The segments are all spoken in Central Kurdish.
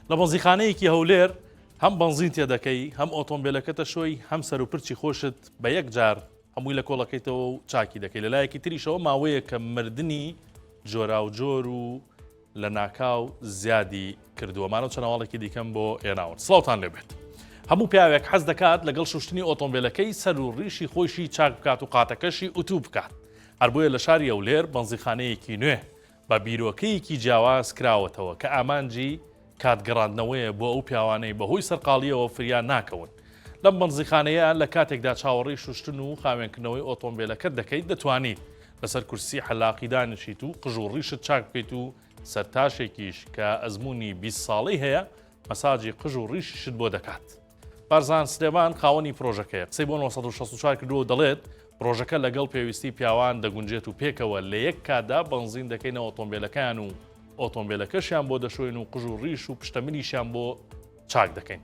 لە بەنزیخانەیەکی هەولێر هەم بەنزین تێدەکەی، هەم ئۆتۆمبێلەکەت ئەشۆی، هەم سەروپرچی خۆشت بە یەک جار هەمووی لە کۆڵەکەیتەوە و چاکی دەکەی. لە لایەکی تریشەوە ماوەیەکە مردنی جۆراوجۆر و لەناکاو زیادی کردووە. مانەوە چەند هەواڵێکی دیکەم بۆ هێناون. سڵاوتان لێبێت. هەموو پیاوێک حەز دەکات لەگەڵ شوشتنی ئۆتۆمبێلەکەی سەر و ڕیشی خۆیشی چاک بکات و قاتەکەشی ئوتوو بکات. هەر بۆیە لە شاری هەولێر بەنزیخانەیەکی نوێ بە بیرۆکەیەکی جیاواز کراوەتەوە کە ئامانجی کات گەڕاندنەوەیە بۆ ئەو پیاوانەی بەهۆی سەرقاڵییەوە فریا ناکەون. لەم بەنزیخانەیە لە کاتێکدا چاوەڕێی شوشتن و خاوێنکردنەوەی ئۆتۆمبێلەکەت دەکەیت دەتوانیت لەسەر کورسی حەلاقی دانیشیت و قژ و ڕیشت چاک بکەیت و سەرتاشێکیش کە ئەزموونی 20 ساڵەی هەیە مەساجی قژ و ڕیشیشت بۆ دەکات. بارزان سلێمان خاوەنی پرۆژەکەیە قسەی بۆ 964 کردووە و دەڵێت پرۆژەکە لەگەڵ پێویستی پیاوان دەگونجێت و پێکەوە لە یەک کاتدا بەنزین دەکەینە ئۆتۆمبیلەکەیان و ئۆتۆمبیلەکەشیان بۆ دەشۆین و قژ و ڕیش و پشتەملیشیان بۆ چاک دەکەین.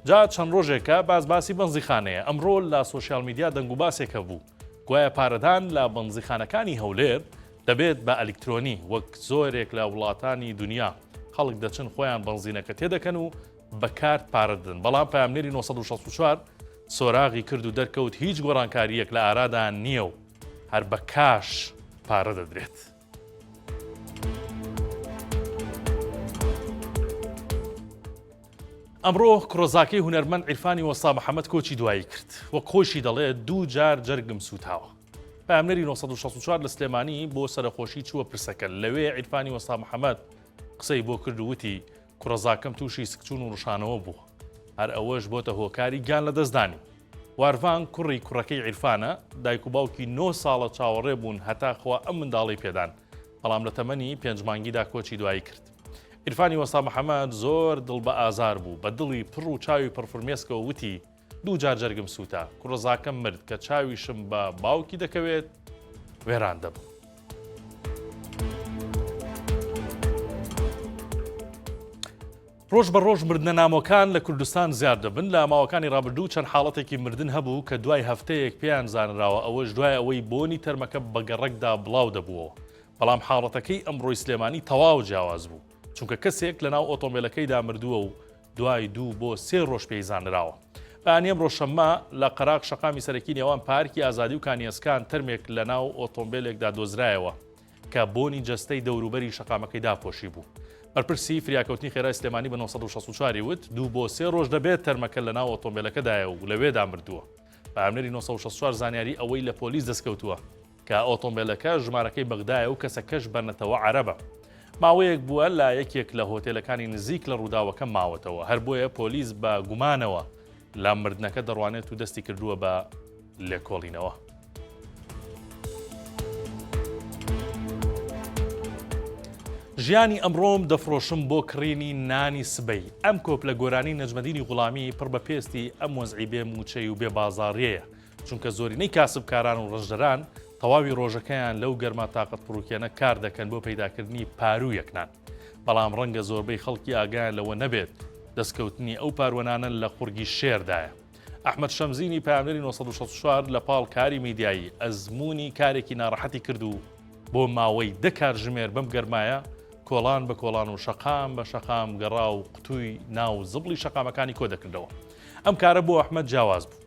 جا چەند ڕۆژێکە باس باسی بەنزیخانەیە ئەمڕۆ لە سۆشیال میدیا دەنگ و باسێک هەبوو گوایە پارەدان لە بەنزیخانەکانی هەولێر دەبێت بە ئەلیکترۆنی وەک زۆرێک لە وڵاتانی دنیا خەڵک دەچن خۆیان بەنزینەکە تێدەکەن و بە کارت پارە دەدەن، بەڵام پەیامنێری 964 سۆراغی کرد و دەرکەوت هیچ گۆڕانکارییەک لە ئارادا نییە و هەر بە کاش پارە دەدرێت. ئەمڕۆ کوڕەزاکەی هونەرمەند عیرفانی وەستا محەمەد کۆچی دوایی کرد، وەک خۆیشی دەڵێت دوو جار جەرگم سووتاوە. پەیامنێری 964 لە سلێمانی بۆ سەرەخۆشی چووە پرسەکە، لەوێ عیرفانی وەستا محەمەد قسەی بۆ کرد و وتی، کوڕەزاکەم تووشی سکچوون و ڕشانەوە بووە، هەر ئەوەش بۆتە هۆکاری گیان لەدەستدانی. وارڤان کوڕی کوڕەکەی عیرفانە، دایک و باوکی نۆ ساڵە چاوەڕێ بوون هەتا خوا ئەم منداڵەی پێدان، بەڵام لە تەمەنی پێنج مانگیدا کۆچی دوایی کرد. عیرفانی وەستا محەمەد زۆر دڵ بە ئازار بوو، بە دڵی پڕ و چاوی پڕ فرمێسکەوە وتی، دوو جار جەرگم سووتا، کوڕەزاکەم مرد، کە چاویشم بە باوکی دەکەوێت وێران دەبم. ڕۆژ بە ڕۆژ مردنە نامۆکان لە کوردستان زیاد دەبن، لە ماوەکانی ڕابردوو چەند حاڵەتێکی مردن هەبوو کە دوای هەفتەیەک پێیان زانراوە، ئەوەش دوای ئەوەی بۆنی تەرمەکە بە گەڕەکدا بڵاو دەبووەوە، بەڵام حاڵەتەکەی ئەمڕۆی سلێمانی تەواو جیاواز بوو، چونکە کەسێک لەناو ئۆتۆمبێلەکەیدا مردووە و دوای دوو بۆ سێ ڕۆژ پێی زانراوە. بەیانی ئەمڕۆ شەممە لە قەراغ شەقامی سەرەکی نێوان پارکی ئازادی و کانیەسکان تەرمێک لەناو ئۆتۆمبێلێکدا دۆزرایەوە کە بۆنی جەستەی دەوروبەری شەقامەکەی داپۆشیبوو. بەرپرسی فریاکەوتنی خێرای سلێمانی بە 964 ی وت، دوو بۆ سێ ڕۆژ دەبێت تەرمەکە لەناو ئۆتۆمبێلەکەدایە و لەوێدا مردووە. پەیامنێری 964 زانیاری ئەوەی لە پۆلیس دەستکەوتووە کە ئۆتۆمبێلەکە ژمارەکەی بەغدایە و کەسەکەش بە نەتەوە عەرەبە. ماوەیەک بووە لە یەکێک لە هۆتێلەکانی نزیک لە ڕووداوەکە ماوەتەوە، هەر بۆیە پۆلیس بە گومانەوە لە مردنەکە دەڕوانێت و دەستی کردووە بە لێکۆڵینەوە. ژیانی ئەمڕۆم دەفرۆشم بۆ کڕینی نانی سبەی، ئەم کۆپلە گۆرانی نەجمەدینی غوڵامی پڕ بە پێستی ئەم وەزعی بێ مووچەی و بێ بازاڕیەیە. چونکە زۆرینەی کاسبکاران و ڕەنجدەران تەواوی ڕۆژەکەیان لەو گەرما تاقەت پڕوکێنە کار دەکەن بۆ پەیداکردنی پاروویەک نان. بەڵام ڕەنگە زۆربەی خەڵکی ئاگایان لەوە نەبێت دەستکەوتنی ئەو پاروە نانە لە قوڕگی شێردایە. ئەحمەد شەمزینی پەیامنێری 964 لە پاڵ کاری میدیایی ئەزموونی کارێکی ناڕەحەتی کرد و بۆ ماوەی دە کاتژمێر بەم گەرمایە کۆڵان بە کۆڵان و شەقام بە شەقام گەڕا و قوتووی ناو زبڵی شەقامەکانی کۆ دەکردەوە. ئەم کارە بۆ ئەحمەد جیاواز بوو.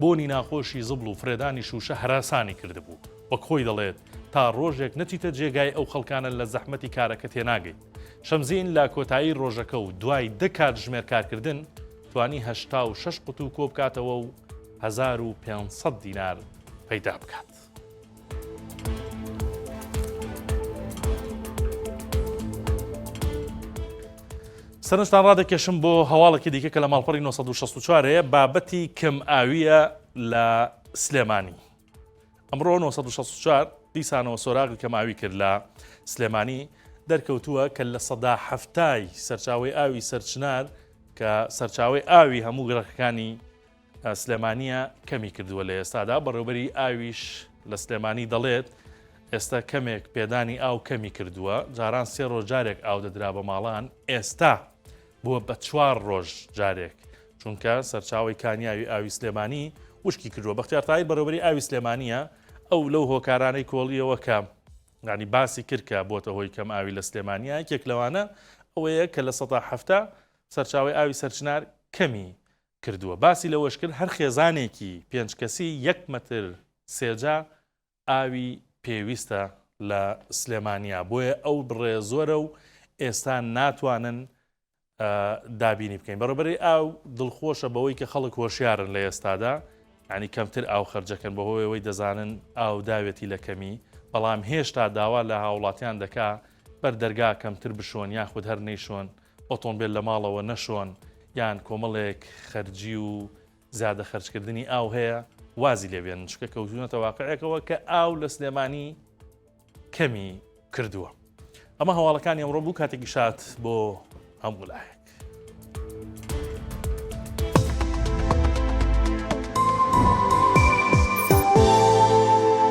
بۆنی ناخۆشی زبڵ و فرێدانی شووشە هەراسانی کردبوو. وەک خۆی دەڵێت، تا ڕۆژێک نەچیتە جێگای ئەو خەڵکانە لە زەحمەتی کارەکە تێناگەیت. شەمزین لە کۆتایی ڕۆژەکە و دوای دە کاتژمێر کارکردن، توانی 86 قوتوو کۆبکاتەوە و 1500 دینار پەیدا بکات. سەرنجتان ڕادەکێشم بۆ هەواڵێکی دیکە کە لە ماڵپەڕی 964 هەیە بابەتی کەم ئاویە لە سلێمانی ئەمڕۆ 964 دیسانەوە سۆراغی کەماوی کرد لە سلێمانی دەرکەوتووە کە لە سەدا هەفتای سەرچاوی ئاوی سەرچنار کە سەرچاوی ئاوی هەموو گڕەکەکانی سلێمانییە کەمی کردووە لە ئێستادا، بەڕێوبەری ئاویش لە سلێمانی دەڵێت، ئێستا کەمێک پێدانی ئاو کەمی کردووە، جاران سێ ڕۆژ جارێک ئاو دەدرا بە ماڵان، ئێستا بووە بە چوار ڕۆژ جارێک، چونکە سەرچاوەی کانیاوی ئاوی سلێمانی وشکی کردووە. بەختیار تاهیر بەڕێوبەری ئاوی سلێمانییە، ئەو لەو هۆکارانەی کۆڵیەوە کە یانی باسی کرد کە بۆتە هۆی کەم ئاوی لە سلێمانییە، یەکێک لەوانە ئەوەیە کە 70% سەرچاوەی ئاوی سەرچنار کەمی کردووە. باسی لەوەشکرد، هەر خێزانێکی پێنج کەسی یەک مەتر سێجا ئاوی پێویستە لە سلێمانیا، بۆیە ئەو بڕێ زۆرە و ئێستا ناتوانن دابینی بکەین. بەڕێوەبەری ئاو دڵخۆشە بەوەی کە خەڵک هۆشیارن لە ئێستادا، یانی کەمتر ئاو خەرجەکەن بەهۆی ئەوەی دەزانن ئاو داوێتی لە کەمی، بەڵام هێشتا داوا لە هاوڵاتیان دەکا بەر دەرگا کەمتر بشۆن یاخود هەر نەیشۆن، ئۆتۆمبێل لە ماڵەوە نەشۆن یان کۆمەڵێک خەرجی و زیادە خەرجکردنی ئاو هەیە وازی لێ بێنن، چونکە کەوتوونەتە واقعێکەوە کە ئاو لە سلێمانی کەمی کردووە. ئەمە هەواڵەکانی ئەمڕۆ بوو کاتێکی شاد بۆ هەموو لایەک.